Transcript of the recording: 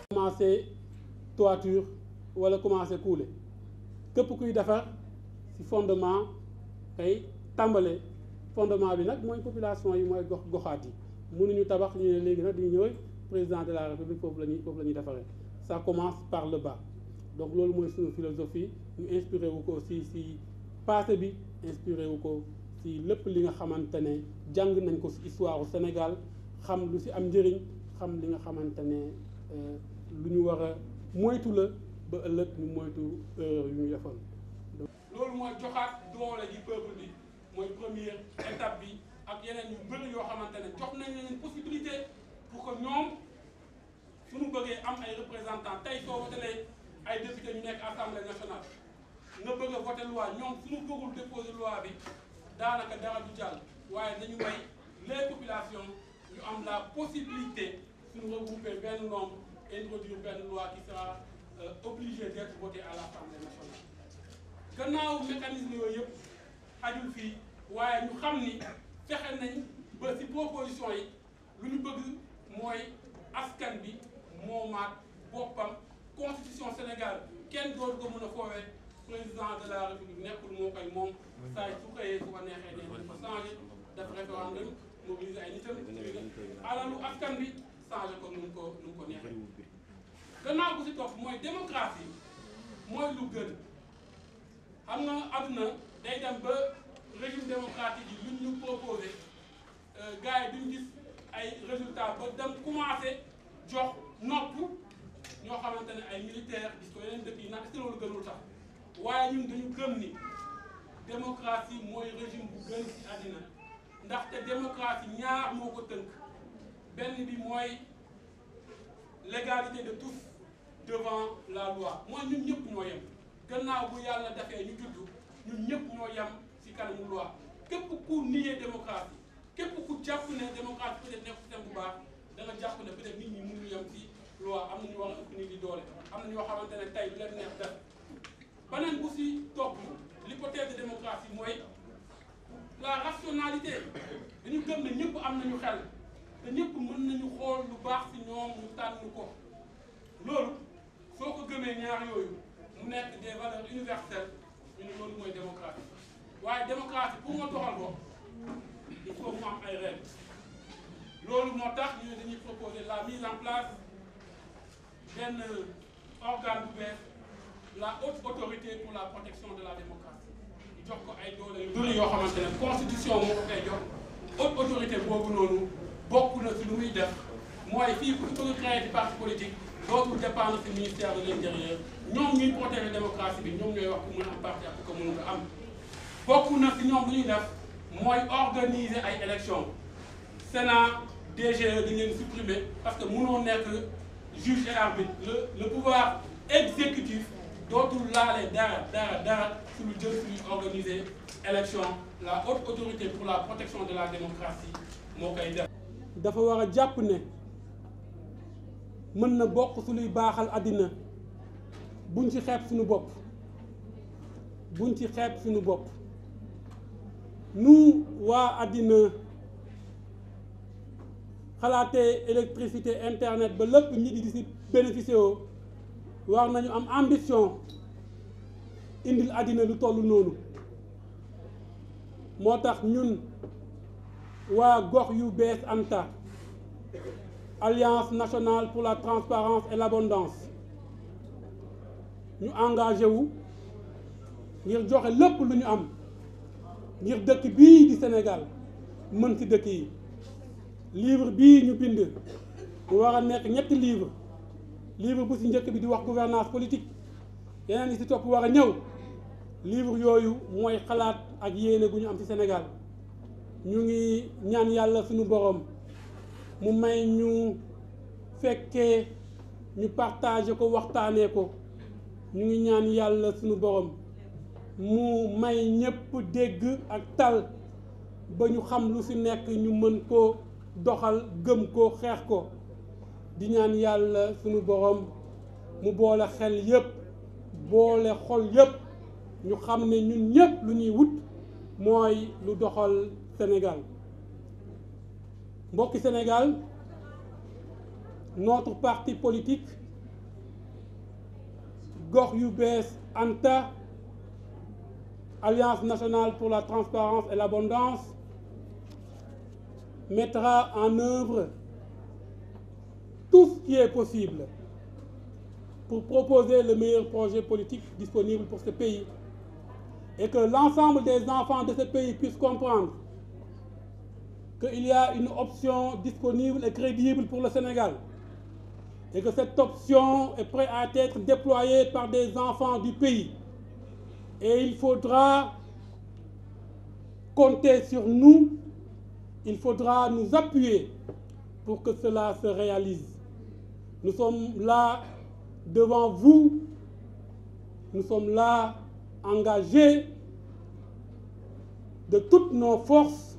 commencé toiture wala commencé couler képp kuy defar ci fondement tey tàmbale fondement bi nag mooy population yi mooy goxaat yi mënuñu tabax ñu ne léegi nag di ñëw président de la république foofu la ñuy defaree ça commence par le bas. Donc loolu mooy suñu philosophie ñu inspiré wu ko aussi ci passé bi inspiré wu ko ci lépp li nga xamante ne jàng nañ ko ci histoire u Sénégal xam lu ci am njëriñ xam li nga xamante ne lu ñu war a moytu la ba ëllëg ñu moytu erreur yu ñu defoon. loolu mooy joxaat doole ji peuple bi mooy première étape bi ak yeneen yu bëri yoo xamante ne jox nañ leen possibilité pour que ñoom suñu bëggee am ay représentants tey soo wotelee ay député ñu nekk assemblée nationale nga bëgg a voté loi ñoom suñu bëggul déposer loi bi daanaka dara du jàll waaye dañu may les populations ñu am la possibilité suñu regrouper benn nombre introduire benn loi qui sera obligée d'être votée à l'assemblée nationale. gannaaw mécanisme yooyu yëpp ajul fii waaye ñu xam ni fexe nañ ba ci proposition yi lu ñu bëgg mooy askan bi moomaat boppam. Constitution Sénégal kenn doon ko mën a foowee président de la République nekkul moo koy moom saa su xëyee su ko neexee ne dafa changé def référendum mobiliser ay nitam alalu askan bi changé ko nu mu ko neexee. gannaaw bu si topp mooy démocratie mooy lu gën xam nga àdduna day dem ba régime démocratique yi luñ ñu proposé gars yi duñ gis ay résultats ba dem commencé jox nopp. ñoo xamante ne ay militaire gis ko yeneen dëkk yi nag est-ce que loolu gënul sax waaye ñun dañu gëm ni démocratie mooy régime bu gën ci àddina ndaxte démocratie ñaar moo ko tënk benn bi mooy l'égalité de tous devant la loi mooy ñun ñëpp ñoo yem gannaaw bu yàlla defee ñu juddu ñun ñëpp ñoo yem ci kanamu loi képp ku nier démocratie képp ku jàpp ne démocratie peut-être nekk système bu baax da nga jàpp ne peut-être nit ñi mënuñu yem ci loi am na ñu war a ëpp nit di doole am na ñoo xamante ne tey du leen neex def beneen bu si topp l'hypothèse de démocratie mooy la rationalité dañu gëm ne ñëpp am nañu xel te ñëpp mën nañu xool lu baax si ñoom ñu tànn ko loolu soo ko gëmee ñaar yooyu mu nekk des valeurs universelles ñu ne loolu mooy démocratie waaye démocratie pour nga doxal ko il faut mu am ay règles loolu moo tax ñu ne dañuy proposer la mise en place benn organe bu bees la haute autorité pour la protection de la démocratie ñu jox ko ay doole yu bëri yoo xamante ne constitution moo ko koy jox haute autorité boobu noonu bokk na ci lu muy def mooy fii ku bëgg créer ci parti politique dootul dépendre ci ministère de l'intérieur ñoom ñuy protéger démocratie bi ñoom ñooy wax ku mën am parti ak ku ko mënul am bokk na ci ñoom lu ñuy def mooy organiser ay élections Sénat DGE dañ leen supprimer parce que mënoo nekk juge et arbitre le pouvoir exécutif dootul laale dara su lu jël suñuy organiser élection la haute autorité pour la protection de la démocratie moo koy def. dafa war a jàpp ne mën na bokk su luy baaxal àddina buñ ci xeeb suñu bopp nu waa àddina xalaatee électricité internet ba lépp nit di si bénéficié woo war nañu am ambition indil àddina lu toll noonu moo tax ñun waa gox yu bees ANTA Alliance nationale pour la transparence et l'abondance ñu engagé wu ngir joxe lépp lu ñu am ngir dëkk bii di Sénégal mën ci dëkk yi livre bii ñu bind mu war a nekk ñetti livre bu ci njëkk bi di wax gouvernance politique yeneen yi ci topp war a ñëw livre yooyu mooy xalaat ak yéene gu ñu am ci Sénégal ñu ngi ñaan yàlla suñu borom mu may ñu fekkee ñu partagé ko waxtaanee ko ñu ngi ñaan yàlla suñu borom mu may ñëpp dégg ak tal ba ñu xam lu ci nekk ñu mën ko doxal gëm ko xeex ko di ñaan yàlla suñu borom mu boole xel yépp boole xol yépp ñu xam ne ñun ñépp lu ñuy wut mooy lu doxal Sénégal. Mbokki Sénégal, notre parti politique Gox yu bees Anta, Alliance nationale pour la transparence et l'abondance, mettra en œuvre tout ce qui est possible pour proposer le meilleur projet politique disponible pour ce pays et que l'ensemble des enfants de ce pays puissent comprendre qu'il y a une option disponible et crédible pour le Sénégal et que cette option est prête à être déployée par des enfants du pays. Et il faudra compter sur nous, il faudra nous appuyer pour que cela se réalise. Nous sommes là devant vous, nous sommes là engagés de toutes nos forces.